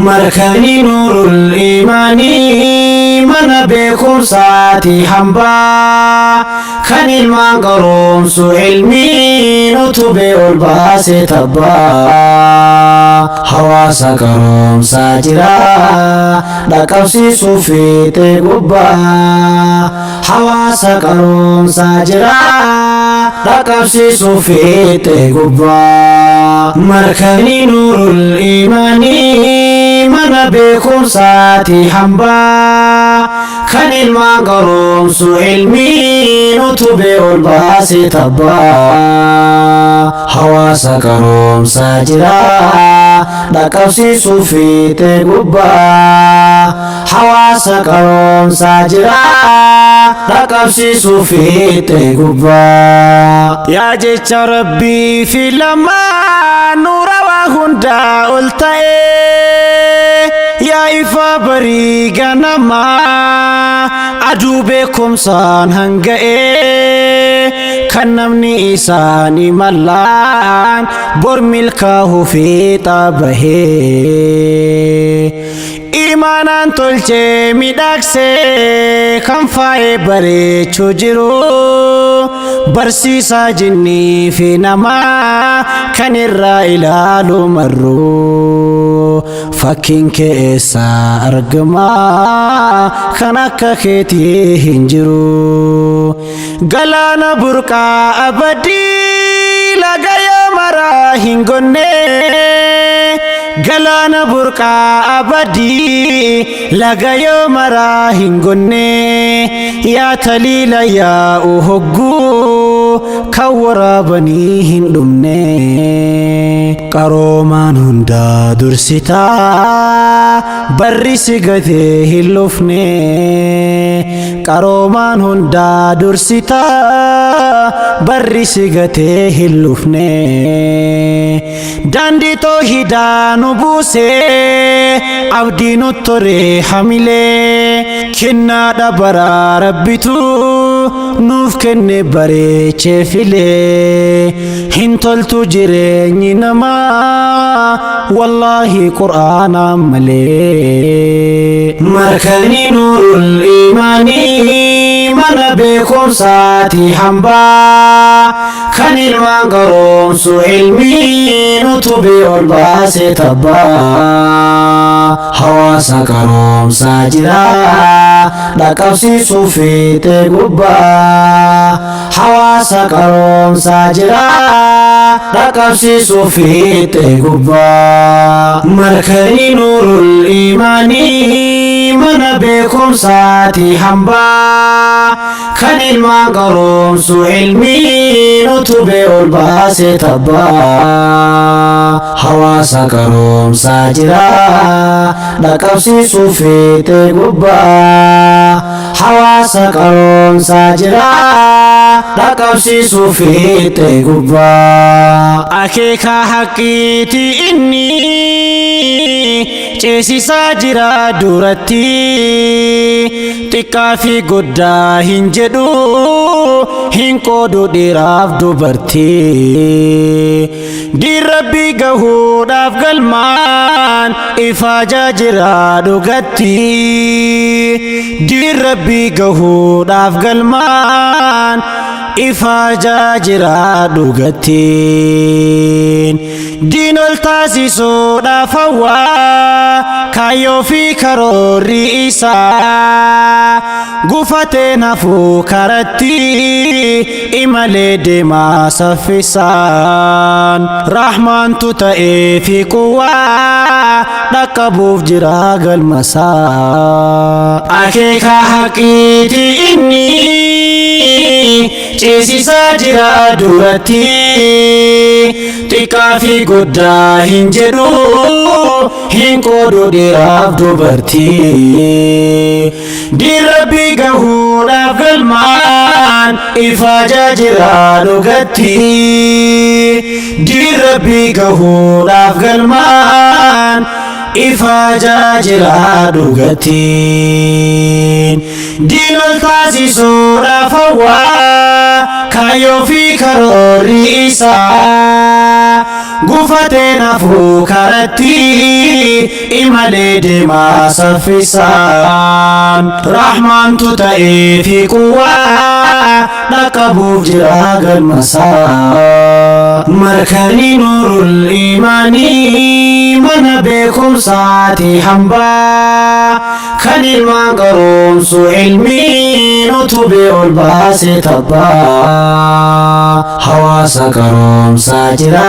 Markanii nuurul imaanii mana beekumsaati hambaa kan ilmaan qaroomsu ilmiin utubee ol baase tabbaa hawaasa qaroomsaa jira dhaqqabsiisuu fiixee gubbaa hawaasa qaroomsaa jira dhaqqabsiisuu fiixee gubbaa. Markanii nuurul imaanii mana beekumsaati hambaa kan ilmaan qaroomsu ilmiin utubee ol baase tabbaa hawaasa qaroomsaa jira dhaqqabsiisuu fiixee gubbaa hawaasa qaroomsaa jira dhaqqabsiisuu fiixee gubbaa. Yaa jecha Rabbii fi lamaa nuura waa hundaa ol ta'e yaa ifa barii ganamaa aduu beekumsaan hanga'e kan namni isaanii mallaan bor milkaa'uu fiixa bahee. Imaanaan tolchee miidhagsee kan faayee bareechuu jiru barsiisaa jinnii fi namaa kan irraa ilaalu marru fakkiin keessa argamaa kan akka keetii hin jiru. Galaana burqaa abadii laga yoo maraa hin gonne galaana burqaa abadii laga yoo maraa hin gonne yaa taliila yaa'u hogguu kan waraabanii hin dhumne qaroomaan hundaa dursitaa barri si gatee hin lufne qaroomaan hundaa dursitaa barri si gatee hin lufne daandii toohidaa nu buuse abdii nu tore hamilee kennaadha baraa rabbitu nuuf kenne bareechee filee hin toltu jireenyi namaa wallaahi qur'aanaa malee. Markanii nuurul imaanii mana beekumsaati hambaa kan ilmaan qaroomsu ilmiin utubee ol baase tabbaa hawaasa qaroomsaa jira dhaqqabsiisuu fiixee gubbaa hawaasa qaroomsaa jira dhaqqabsiisuu fiixee gubbaa. Markanii nuurul imaanii mana beekumsaati hambaa kan ilmaan qaroomsu ilmiin utubee ol baase tabbaa hawaasa qaroomsaa jira dhaqqabsiisuu fiixee gubbaa hawaasa qaroomsaa jira dhaqqabsiisuu fiixee gubbaa. Akeeka haqiiti inni ceesisaa jira duratti xiqqaa fi guddaa hin jedhu hin qoodu dhiiraaf dubartii. Diin Rabbii gahuudhaaf galmaan ifaajaa jira dhugatti. Diin Rabbii gahuudhaaf galmaan ifaajaa jira dhugattiin. Diin ol taasisuudhaaf hawwaa kaayyoo fi karoorri isaa gufateen hafuu karatti imalee deemaa saffisaan rahmaantu ta'ee fi quwwaa dhaqqabuuf jira galmasaa. Akeeka haqiiti inni ceesisaa jira duratti xiqqaa fi guddaa hin jedhu hin qoodu dhiiraaf dubartii. Diin Rabbii gahuudhaaf galmaan ifaajaa jira dhugatti. Diin Rabbii gahuudhaaf galmaan Ifaajaa jira dhugatiin diinol taasisuudhaaf hawwaa kaayyoo fi karoorri isaa gufatee nafuu karatti imalee deemaa saffisaan rahmaantu ta'ee fi quwwaa dhaqqabuuf jira galmasaa. Markanii nuurul imaanii mana beekumsaati hambaa kan ilmaan qaroomsu ilmiin utubee ol baase tabbaa hawaasa qaroomsaa jira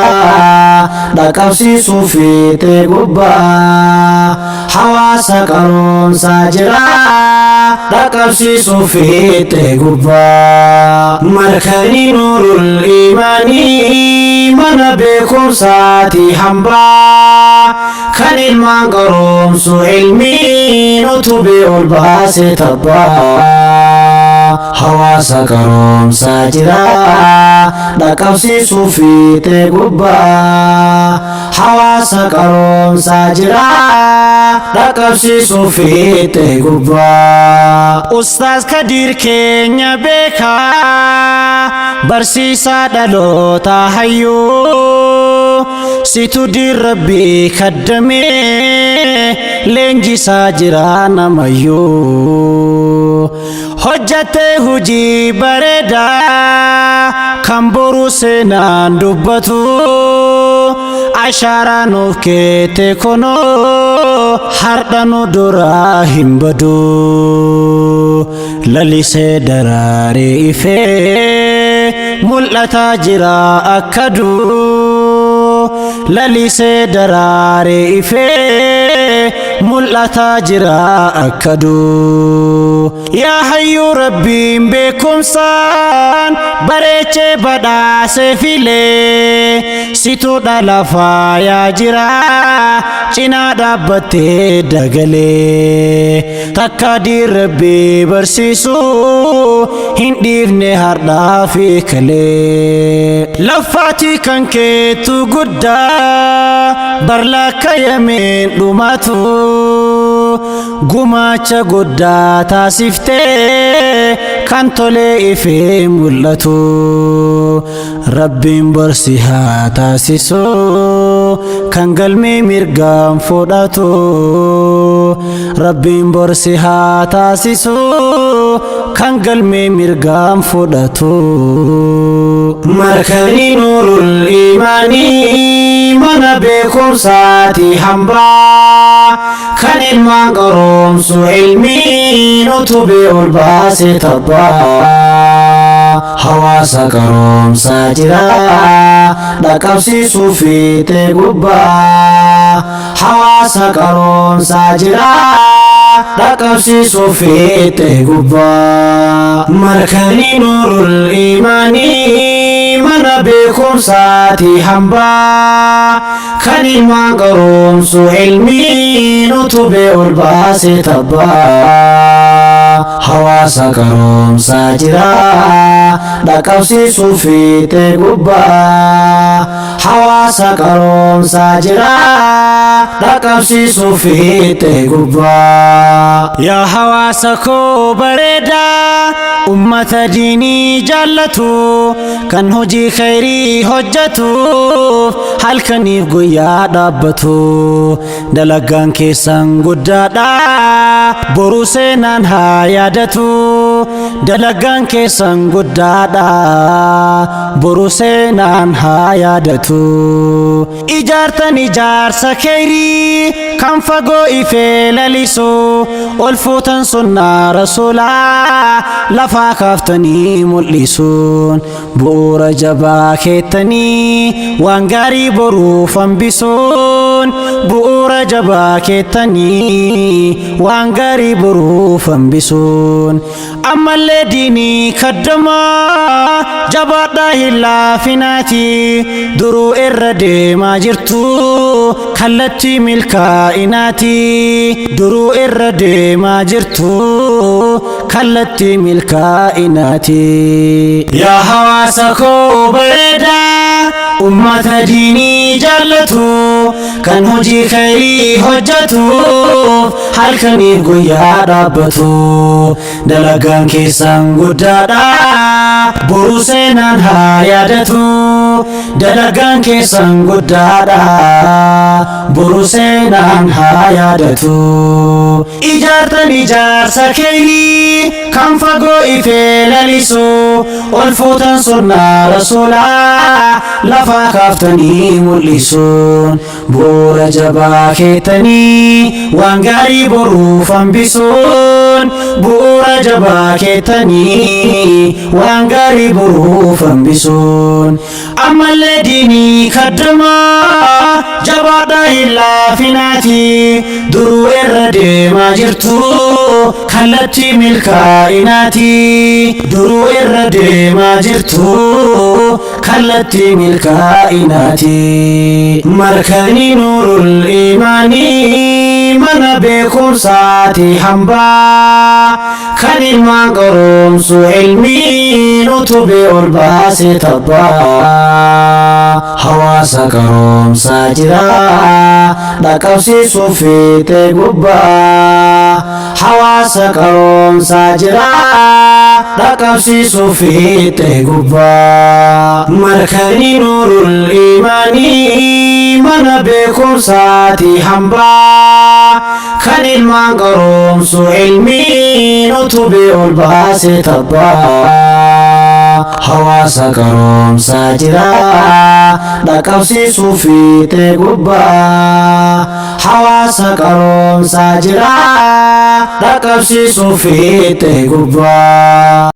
dhaqqabsiisuu fiixee gubbaa hawaasa qaroomsaa jira dhaqqabsiisuu fiixee gubbaa. Markanii nuurul imaanii mana beekumsaati hambaa kan ilmaan qaroomsu ilmiin utubee ol baase tabbaa hawaasa qaroomsaa jira dhaqqabsiisuu fiixee gubbaa hawaasa qaroomsaa jira dhaqqabsiisuu fiixee gubbaa. Ustaaz Kadiir keenya beekaa barsiisaa dhaloota hayyuu situ diin rabbii kaddamee leenjisaa jira namayyuu hojjattee hujii bareedaa kan boru seenaan dubbatu ashaaraa nuuf keete kunoo hardha nu duraa hin badu lalisee daraaree ifee mul'ataa jira akka duu lalisee daraaree ifee mul'ataa jira akka duu. Yaa hayyuu rabbiin beekumsaan bareechee badhaasee filee situ dhala faayaa jira cinaa dhaabbattee dagalee takka diin rabbii barsiisu hin dhiifne hardhaa fi kalee. Laffaatii kan keetu guddaa barlaakka yameen dhumatu gumaacha guddaa taasiftee kan tolee ifee mul'atu rabbiin borsi haa taasisu kan galmee mirgaan fudhatu rabbiin borsi haa taasisu kan galmee mirgaan fudhatu. Markanii nuurul imaanii mana beekumsaati hambaa kan ilmaan qaroomsu ilmiin utubee ol baase tabbaa hawaasa qaroomsaa jira dhaqqabsiisuu fiixee gubbaa hawaasa qaroomsaa jira dhaqqabsiisuu fiixee gubbaa. Markanii nuurul imaanii mana beekumsaati hambaa kan ilmaan qaroomsu ilmiin utubee ol baase tabbaa hawaasa qaroomsaa jira dhaqqabsiisuu fiixee gubbaa hawaasa qaroomsaa jira dhaqqabsiisuu fiixee gubbaa. Yaa hawaasa koo bareedaa ummata diinii jaallatu kan hojii khayrii hojjetuuf halkaniif guyyaa dhaabbatu dalagaan keessan guddaadha boru seenaan haa yaadatu dalagaan keessan guddaadha boru seenaan haa yaadatu. Ijaartan ijaarsa khayrii kan fagoo ifee lalisu ol fuutan sunnaa rasuulaa lafaa kaaftanii mul'isuun bu'uura jabaa keettanii waan gaarii boruuf hambisuun bu'uura jabaa keettanii waan gaarii boruuf hambisuun ammallee diinii kaddamaa jabaadhaa hin laafinaati duruu irra deemaa jirtu kallattii milkaa'inaati duruu irra deemaa jirtu kallattii milkaa'inaati. Yaa hawaasa koo bareedaa Ummata diinii jaallatu kan hojii khayrii hojjatuuf halkaniif guyyaa dhaabbatu. Dalagaan keessan guddaadha boru seenaan haa yaadatu. Dalagaan keessan guddaadha boru seenaan haa yaadatu. Ijaartan ijaarsa khayrii kan fagoo ifee lalisu, ol fuutan sunnaa rasuulaa lafaa kaaftanii mul'isuun, bu'uura jabaa keettanii waan gaarii boruuf hambisuun, bu'uura jabaa keettanii waan gaarii boruuf hambisuun. Ammallee diinii kaddamaa jabaadhaa hin laafinaati, duruu irra deemaa jirtu kallattii milkaa'inaati, duruu irra deemaa jirtu kallattii milkaa'inaati. Markanii Nuurul Imaanii mana beekumsaati hambaa kan ilmaan qaroomsu ilmiin utubee ol baase tabbaa. Hawaasa qaroomsaa jira dhaqqabsiisuu fiixee gubbaa, hawaasa qaroomsaa jira dhaqqabsiisuu fiixee gubbaa. Markanii Nuurul Imaanii mana beekumsaati hambaa kan ilmaan qaroomsu ilmiin utubee ol baase tabbaa. Hawaasa qaroomsaa jira dhaqqabsiisuu fiixee gubbaa, hawaasa qaroomsaa jira dhaqqabsiisuu fiixee gubbaa.